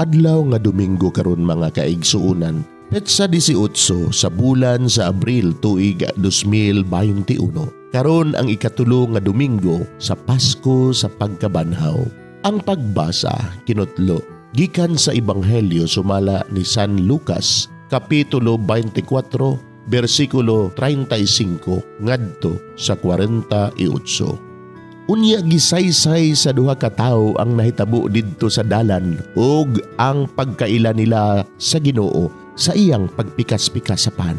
Adlaw nga Domingo karon, mga kaigsuonan. Petsa 18 sa bulan sa Abril, tuig 2021. Karon ang 3 nga Domingo sa Pasko sa Pagkabanhaw. Ang pagbasa kinutlo gikan sa Ebanghelyo sumala ni San Lucas, Kapitulo 24, bersikulo 35 ngadto sa 48. Unya gisaysay sa duha ka tawo ang nahitabo didto sa dalan ug ang pagkaila nila sa Ginoo sa iyang pagpikas-pikas sa pan.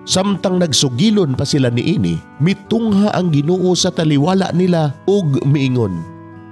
Samtang nagsugilon pa sila niini, mitungha ang Ginoo sa taliwala nila ug miingon,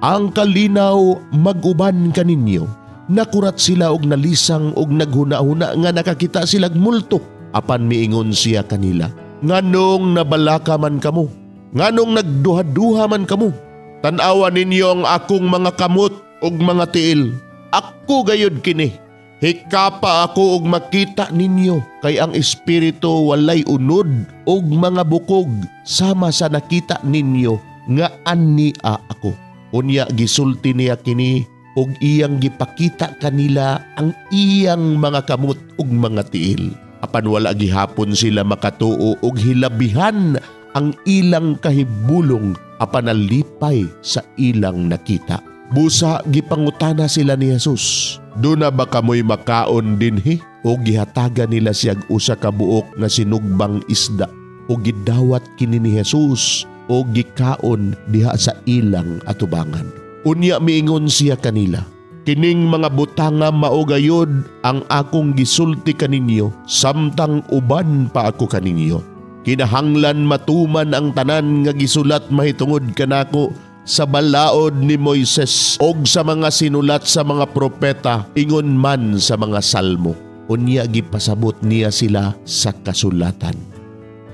"Ang kalinaw mag-uban kaninyo." Nakurat sila og nalisang og naghuna-huna nga nakakita silag multo. Apan miingon siya kanila, "Nganong nabalaka man kamo? Nganong nagduha-duha man kamo? Tan-awa ninyo ang akong mga kamot ug mga tiil. Ako gayud kini. Hikapa ako ug makita ninyo, kay ang espiritu walay unod ug mga bukog sama sa nakita ninyo nga ani-a ako." Unya gisulti niya kini ug iyang gipakita kanila ang iyang mga kamot ug mga tiil. Apan wala gihapon sila makatuo ug hilabihan ang ilang kahibulong apan nalipay sa ilang nakita. Busa gipangutana sila ni Jesus, "Duna ba kamoy makaon dinhi?" O gihatagan nila siyag usa ka buok nga sinugbang isda o gidawat kini ni Jesus o gikaon diha sa ilang atubangan. Unya miingon siya kanila, "Kining mga butanga mao gayod ang akong gisulti kaninyo samtang uban pa ako kaninyo. Kinahanglan matuman ang tanan nga gisulat mahitungod kanako sa balaod ni Moises og sa mga sinulat sa mga propeta, ingon man sa mga salmo." Unya gipasabot niya sila sa kasulatan.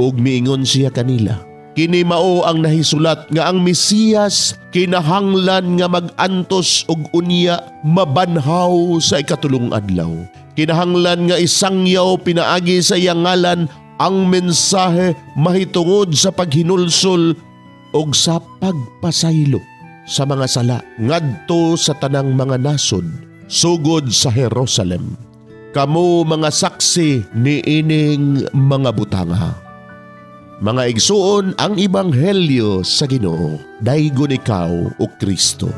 Ug miingon siya kanila, "Kini mao ang nahisulat nga ang Mesiyas kinahanglan nga mag-antos og unya mabanhaw sa 3 adlaw. Kinahanglan nga isangyaw pinaagi sa iyang ngalan ang mensahe mahitungod sa paghinulsol og sa pagpasaylo sa mga sala ngadto sa tanang mga nasod sugod sa Jerusalem. Kamo mga saksi niining mga butanga." Mga igsuon, ang Ebanghelyo sa Ginoo. Daygon ikaw, o Kristo.